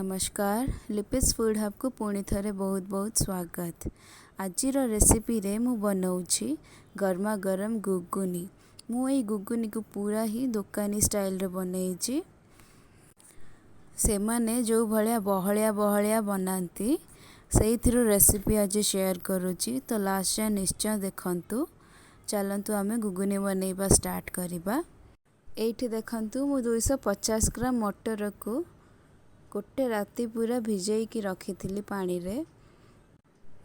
ନମସ୍କାର, ଲିପିସ୍ ଫୁଡ଼୍ ହବ୍କୁ ପୁଣି ଥରେ ବହୁତ ବହୁତ ସ୍ୱାଗତ। ଆଜିର ରେସିପିରେ ମୁଁ ବନାଉଛି ଗରମା ଗରମ ଗୁଗୁନି। ମୁଁ ଏଇ ଗୁଗୁନିକୁ ପୁରା ହିଁ ଦୋକାନୀ ଷ୍ଟାଇଲରେ ବନେଇଛି। ସେମାନେ ଯେଉଁ ଭଳିଆ ବହଳିଆ ବହଳିଆ ବନାନ୍ତି, ସେଇଥିରୁ ରେସିପି ଆଜି ସେୟାର କରୁଛି, ତ ଲାଷ୍ଟ ଯାଏଁ ନିଶ୍ଚୟ ଦେଖନ୍ତୁ। ଚାଲନ୍ତୁ, ଆମେ ଗୁଗୁନି ବନେଇବା ଷ୍ଟାର୍ଟ କରିବା। ଏଇଠି ଦେଖନ୍ତୁ, ମୁଁ 250 ଗ୍ରାମ ମଟରକୁ ଗୋଟେ ରାତି ପୁରା ଭିଜେଇକି ରଖିଥିଲି ପାଣିରେ।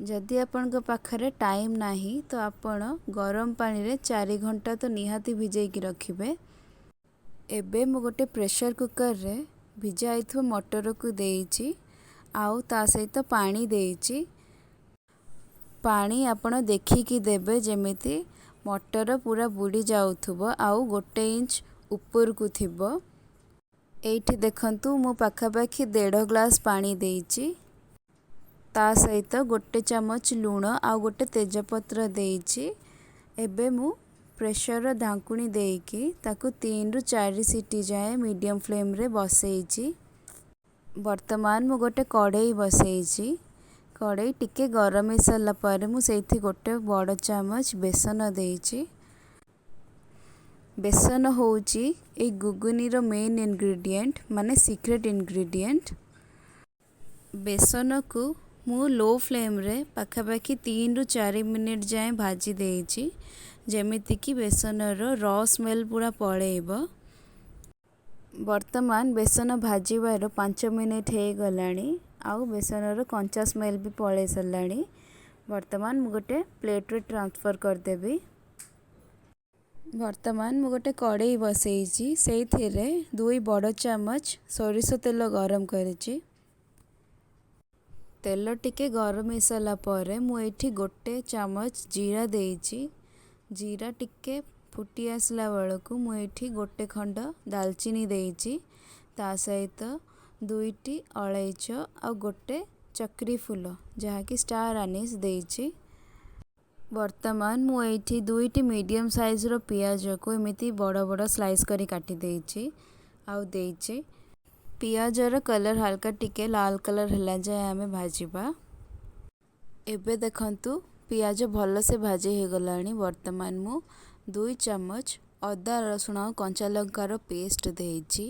ଯଦି ଆପଣଙ୍କ ପାଖରେ ଟାଇମ୍ ନାହିଁ, ତ ଆପଣ ଗରମ ପାଣିରେ 4 ଘଣ୍ଟା ତ ନିହାତି ଭିଜେଇକି ରଖିବେ। ଏବେ ମୁଁ ଗୋଟେ ପ୍ରେସର କୁକରରେ ଭିଜା ହେଇଥିବା ମଟରକୁ ଦେଇଛି ଆଉ ତା ସହିତ ପାଣି ଦେଇଛି। ପାଣି ଆପଣ ଦେଖିକି ଦେବେ, ଯେମିତି ମଟର ପୁରା ବୁଡ଼ି ଯାଉଥିବ ଆଉ 1 ଇଞ୍ଚ ଉପରକୁ ଥିବ। ଏଇଠି ଦେଖନ୍ତୁ, ମୁଁ ପାଖାପାଖି 1.5 ଗ୍ଲାସ୍ ପାଣି ଦେଇଛି। ତା ସହିତ 1 ଚାମଚ ଲୁଣ ଆଉ ଗୋଟେ ତେଜପତ୍ର ଦେଇଛି। ଏବେ ମୁଁ ପ୍ରେସରର ଢାଙ୍କୁଣୀ ଦେଇକି ତାକୁ 3ରୁ 4 ସିଟି ଯାଏଁ ମିଡ଼ିୟମ୍ ଫ୍ଲେମ୍ରେ ବସେଇଛି। ବର୍ତ୍ତମାନ ମୁଁ ଗୋଟେ କଢ଼େଇ ବସେଇଛି। କଢ଼େଇ ଟିକେ ଗରମ ହେଇସାରିଲା ପରେ ମୁଁ ସେଇଠି ଗୋଟେ ବଡ଼ ଚାମଚ ବେସନ ଦେଇଛି। ବେସନ ହେଉଛି ଏଇ ଗୁଗୁନିର ମେନ୍ ଇନଗ୍ରିଡ଼ିଏଣ୍ଟ, ମାନେ ସିକ୍ରେଟ୍ ଇନଗ୍ରିଡ଼ିଏଣ୍ଟ। ବେସନକୁ ମୁଁ ଲୋ ଫ୍ଲେମ୍ରେ ପାଖାପାଖି 3ରୁ 4 ମିନିଟ୍ ଯାଏଁ ଭାଜି ଦେଇଛି, ଯେମିତିକି ବେସନର ର ସ୍ମେଲ୍ ପୁରା ପଳେଇବ। ବର୍ତ୍ତମାନ ବେସନ ଭାଜିବାର 5 ମିନିଟ୍ ହେଇଗଲାଣି ଆଉ ବେସନର କଞ୍ଚା ସ୍ମେଲ୍ ବି ପଳେଇ ସାରିଲାଣି। ବର୍ତ୍ତମାନ ମୁଁ ଗୋଟେ ପ୍ଲେଟ୍ରେ ଟ୍ରାନ୍ସଫର୍ କରିଦେବି। ବର୍ତ୍ତମାନ ମୁଁ ଗୋଟେ କଢ଼େଇ ବସେଇଛି। ସେଇଥିରେ 2 ବଡ଼ ଚାମଚ ସୋରିଷ ତେଲ ଗରମ କରିଛି। ତେଲ ଟିକେ ଗରମ ହେଇସାରିଲା ପରେ ମୁଁ ଏଇଠି 1 ଚାମଚ ଜିରା ଦେଇଛି। ଜିରା ଟିକେ ଫୁଟି ଆସିଲା ବେଳକୁ ମୁଁ ଏଇଠି ଗୋଟେ ଖଣ୍ଡ ଦାଲଚିନି ଦେଇଛି, ତା ସହିତ 2ଟି ଅଳେଇଚ ଆଉ ଗୋଟେ ଚକ୍ରି ଫୁଲ, ଯାହାକି ଷ୍ଟାର ଆନିସ୍ ଦେଇଛି। ବର୍ତ୍ତମାନ ମୁଁ ଏଇଠି 2ଟି ମିଡ଼ିୟମ୍ ସାଇଜ୍ର ପିଆଜକୁ ଏମିତି ବଡ଼ ବଡ଼ ସ୍ଲାଇସ୍ କରି କାଟି ଦେଇଛି ଆଉ ଦେଇଛି। ପିଆଜର କଲର୍ ହାଲକା ଟିକେ ଲାଲ କଲର୍ ହେଲା ଯାଏଁ ଆମେ ଭାଜିବା। ଏବେ ଦେଖନ୍ତୁ, ପିଆଜ ଭଲସେ ଭାଜି ହେଇଗଲାଣି। ବର୍ତ୍ତମାନ ମୁଁ 2 ଚାମଚ ଅଦା, ରସୁଣ ଆଉ କଞ୍ଚା ଲଙ୍କାର ପେଷ୍ଟ ଦେଇଛି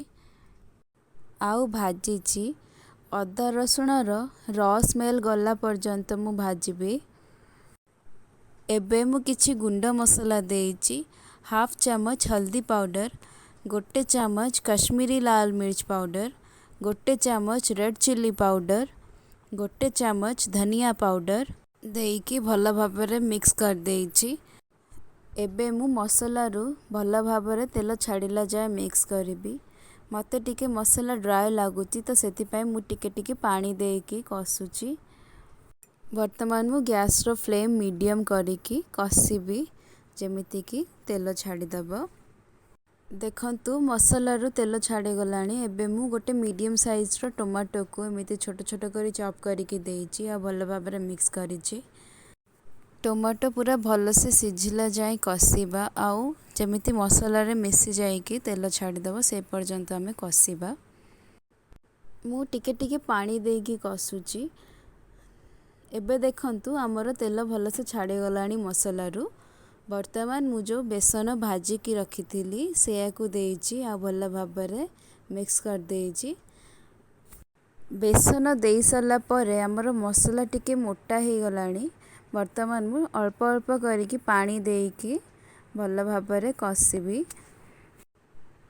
ଆଉ ଭାଜିଛି। ଅଦା ରସୁଣର ର ସ୍ମେଲ୍ ଗଲା ପର୍ଯ୍ୟନ୍ତ ମୁଁ ଭାଜିବି। ଏବେ ମୁଁ କିଛି ଗୁଣ୍ଡ ମସଲା ଦେଇଛି। ହାଫ୍ ଚାମଚ ହଳଦୀ ପାଉଡ଼ର, 1 ଚାମଚ କାଶ୍ମୀରୀ ଲାଲ ମିର୍ଚ ପାଉଡ଼ର, 1 ଚାମଚ ରେଡ଼୍ ଚିଲି ପାଉଡ଼ର, 1 ଚାମଚ ଧନିଆ ପାଉଡ଼ର ଦେଇକି ଭଲ ଭାବରେ ମିକ୍ସ କରିଦେଇଛି। ଏବେ ମୁଁ ମସଲାରୁ ଭଲ ଭାବରେ ତେଲ ଛାଡ଼ିଲା ଯାଏ ମିକ୍ସ କରିବି। ମୋତେ ଟିକେ ମସଲା ଡ୍ରାଏ ଲାଗୁଛି, ତ ସେଥିପାଇଁ ମୁଁ ଟିକେ ଟିକେ ପାଣି ଦେଇକି କଷୁଛି। ବର୍ତ୍ତମାନ ମୁଁ ଗ୍ୟାସ୍ର ଫ୍ଲେମ୍ ମିଡ଼ିୟମ୍ କରିକି କଷିବି, ଯେମିତିକି ତେଲ ଛାଡ଼ିଦେବ। ଦେଖନ୍ତୁ, ମସଲାରୁ ତେଲ ଛାଡ଼ିଗଲାଣି। ଏବେ ମୁଁ ଗୋଟେ ମିଡ଼ିୟମ୍ ସାଇଜ୍ର ଟମାଟୋକୁ ଏମିତି ଛୋଟ ଛୋଟ କରି ଚପ୍ କରିକି ଦେଇଛି ଆଉ ଭଲ ଭାବରେ ମିକ୍ସ କରିଛି। ଟମାଟୋ ପୁରା ଭଲସେ ସିଝିଲା ଯାଏଁ କଷିବା ଆଉ ଯେମିତି ମସଲାରେ ମିଶି ଯାଇକି ତେଲ ଛାଡ଼ିଦେବ, ସେ ପର୍ଯ୍ୟନ୍ତ ଆମେ କଷିବା। ମୁଁ ଟିକେ ଟିକେ ପାଣି ଦେଇକି କଷୁଛି। ଏବେ ଦେଖନ୍ତୁ, ଆମର ତେଲ ଭଲସେ ଛାଡ଼ିଗଲାଣି ମସଲାରୁ। ବର୍ତ୍ତମାନ ମୁଁ ଯେଉଁ ବେସନ ଭାଜିକି ରଖିଥିଲି, ସେୟାକୁ ଦେଇଛି ଆଉ ଭଲ ଭାବରେ ମିକ୍ସ କରିଦେଇଛି। ବେସନ ଦେଇସାରିଲା ପରେ ଆମର ମସଲା ଟିକେ ମୋଟା ହେଇଗଲାଣି। ବର୍ତ୍ତମାନ ମୁଁ ଅଳ୍ପ ଅଳ୍ପ କରିକି ପାଣି ଦେଇକି ଭଲ ଭାବରେ କଷିବି।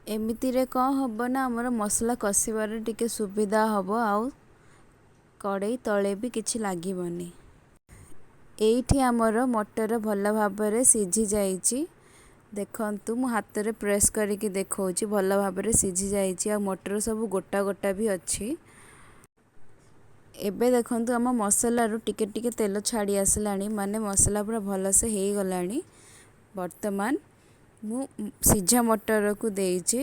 ଏମିତିରେ କ'ଣ ହେବ ନା, ଆମର ମସଲା କଷିବାରେ ଟିକେ ସୁବିଧା ହେବ ଆଉ କଡ଼େଇ ତଳେ ବି କିଛି ଲାଗିବନି। ଏଇଠି ଆମର ମଟର ଭଲ ଭାବରେ ସିଝି ଯାଇଛି। ଦେଖନ୍ତୁ, ମୁଁ ହାତରେ ପ୍ରେସ୍ କରିକି ଦେଖାଉଛି, ଭଲ ଭାବରେ ସିଝି ଯାଇଛି ଆଉ ମଟର ସବୁ ଗୋଟା ଗୋଟା ବି ଅଛି। ଏବେ ଦେଖନ୍ତୁ, ଆମ ମସଲାରୁ ଟିକେ ଟିକେ ତେଲ ଛାଡ଼ି ଆସିଲାଣି, ମାନେ ମସଲା ପୁରା ଭଲସେ ହେଇଗଲାଣି। ବର୍ତ୍ତମାନ ମୁଁ ସିଝା ମଟରକୁ ଦେଇଛି।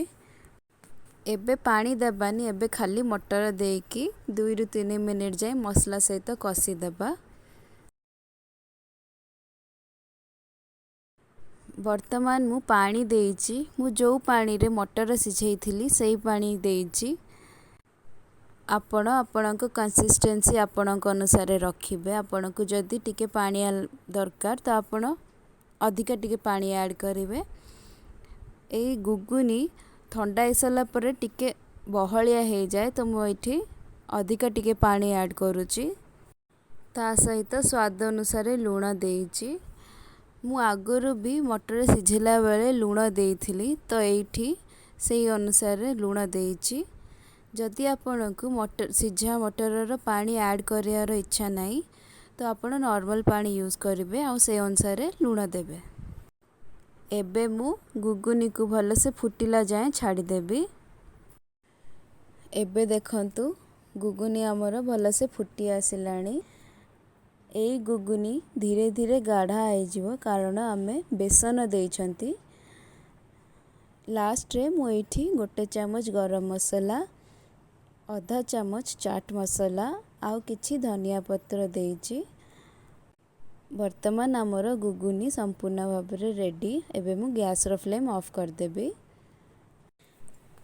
ଏବେ ପାଣି ଦେବାନି, ଏବେ ଖାଲି ମଟର ଦେଇକି 2ରୁ 3 ମିନିଟ୍ ଯାଏଁ ମସଲା ସହିତ କଷିଦେବା। ବର୍ତ୍ତମାନ ମୁଁ ପାଣି ଦେଇଛି। ମୁଁ ଯେଉଁ ପାଣିରେ ମଟର ସିଝେଇଥିଲି, ସେଇ ପାଣି ଦେଇଛି। ଆପଣ ଆପଣଙ୍କ କନସିଷ୍ଟେନ୍ସି ଆପଣଙ୍କ ଅନୁସାରେ ରଖିବେ। ଆପଣଙ୍କୁ ଯଦି ଟିକେ ପାଣିଆ ଦରକାର, ତ ଆପଣ ଅଧିକା ଟିକେ ପାଣି ଆଡ଼୍ କରିବେ। ଏଇ ଗୁଗୁନି ଥଣ୍ଡା ହେଇସାରିଲା ପରେ ଟିକେ ବହଳିଆ ହେଇଯାଏ, ତ ମୁଁ ଏଇଠି ଅଧିକା ଟିକେ ପାଣି ଆଡ଼୍ କରୁଛି। ତା ସହିତ ସ୍ୱାଦ ଅନୁସାରେ ଲୁଣ ଦେଇଛି। ମୁଁ ଆଗରୁ ବି ମଟର ସିଝେଇଲା ବେଳେ ଲୁଣ ଦେଇଥିଲି, ତ ଏଇଠି ସେଇ ଅନୁସାରେ ଲୁଣ ଦେଇଛି। ଯଦି ଆପଣଙ୍କୁ ମଟର ସିଝା ମଟରର ପାଣି ଆଡ଼୍ କରିବାର ଇଚ୍ଛା ନାହିଁ, ତ ଆପଣ ନର୍ମାଲ୍ ପାଣି ୟୁଜ୍ କରିବେ ଆଉ ସେଇ ଅନୁସାରେ ଲୁଣ ଦେବେ। ଏବେ ମୁଁ ଗୁଗୁନିକୁ ଭଲସେ ଫୁଟିଲା ଯାଏଁ ଛାଡ଼ିଦେବି। ଏବେ ଦେଖନ୍ତୁ, ଗୁଗୁନି ଆମର ଭଲସେ ଫୁଟି ଆସିଲାଣି। ଏଇ ଗୁଗୁନି ଧୀରେ ଧୀରେ ଗାଢ଼ା ହେଇଯିବ, କାରଣ ଆମେ ବେସନ ଦେଇଛନ୍ତି। ଲାଷ୍ଟରେ ମୁଁ ଏଇଠି 1 ଚାମଚ ଗରମ ମସଲା, ଅଧା ଚାମଚ ଚାଟ୍ ମସଲା ଆଉ କିଛି ଧନିଆ ପତ୍ର ଦେଇଛି। ବର୍ତ୍ତମାନ ଆମର ଗୁଗୁନି ସମ୍ପୂର୍ଣ୍ଣ ଭାବରେ ରେଡ଼ି। ଏବେ ମୁଁ ଗ୍ୟାସ୍ର ଫ୍ଲେମ୍ ଅଫ୍ କରିଦେବି।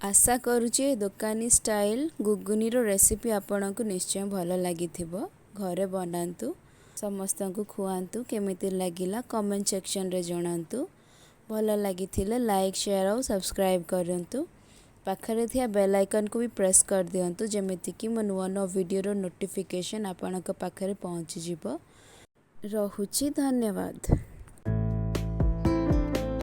ଆଶା କରୁଛି ଏ ଦୋକାନୀ ଷ୍ଟାଇଲ୍ ଗୁଗୁନିର ରେସିପି ଆପଣଙ୍କୁ ନିଶ୍ଚୟ ଭଲ ଲାଗିଥିବ। ଘରେ ବନାନ୍ତୁ, ସମସ୍ତଙ୍କୁ ଖୁଆନ୍ତୁ। କେମିତି ଲାଗିଲା କମେଣ୍ଟ ସେକ୍ସନରେ ଜଣାନ୍ତୁ। ଭଲ ଲାଗିଥିଲେ ଲାଇକ୍, ସେୟାର ଆଉ ସବସ୍କ୍ରାଇବ୍ କରନ୍ତୁ। ପାଖରେ ଥିବା ବେଲ୍ ଆଇକନ୍କୁ ବି ପ୍ରେସ୍ କରିଦିଅନ୍ତୁ, ଯେମିତିକି ମୋ ନୂଆ ନୂଆ ଭିଡ଼ିଓର ନୋଟିଫିକେସନ୍ ଆପଣଙ୍କ ପାଖରେ ପହଞ୍ଚିଯିବ। ରହୁଛି, ଧନ୍ୟବାଦ।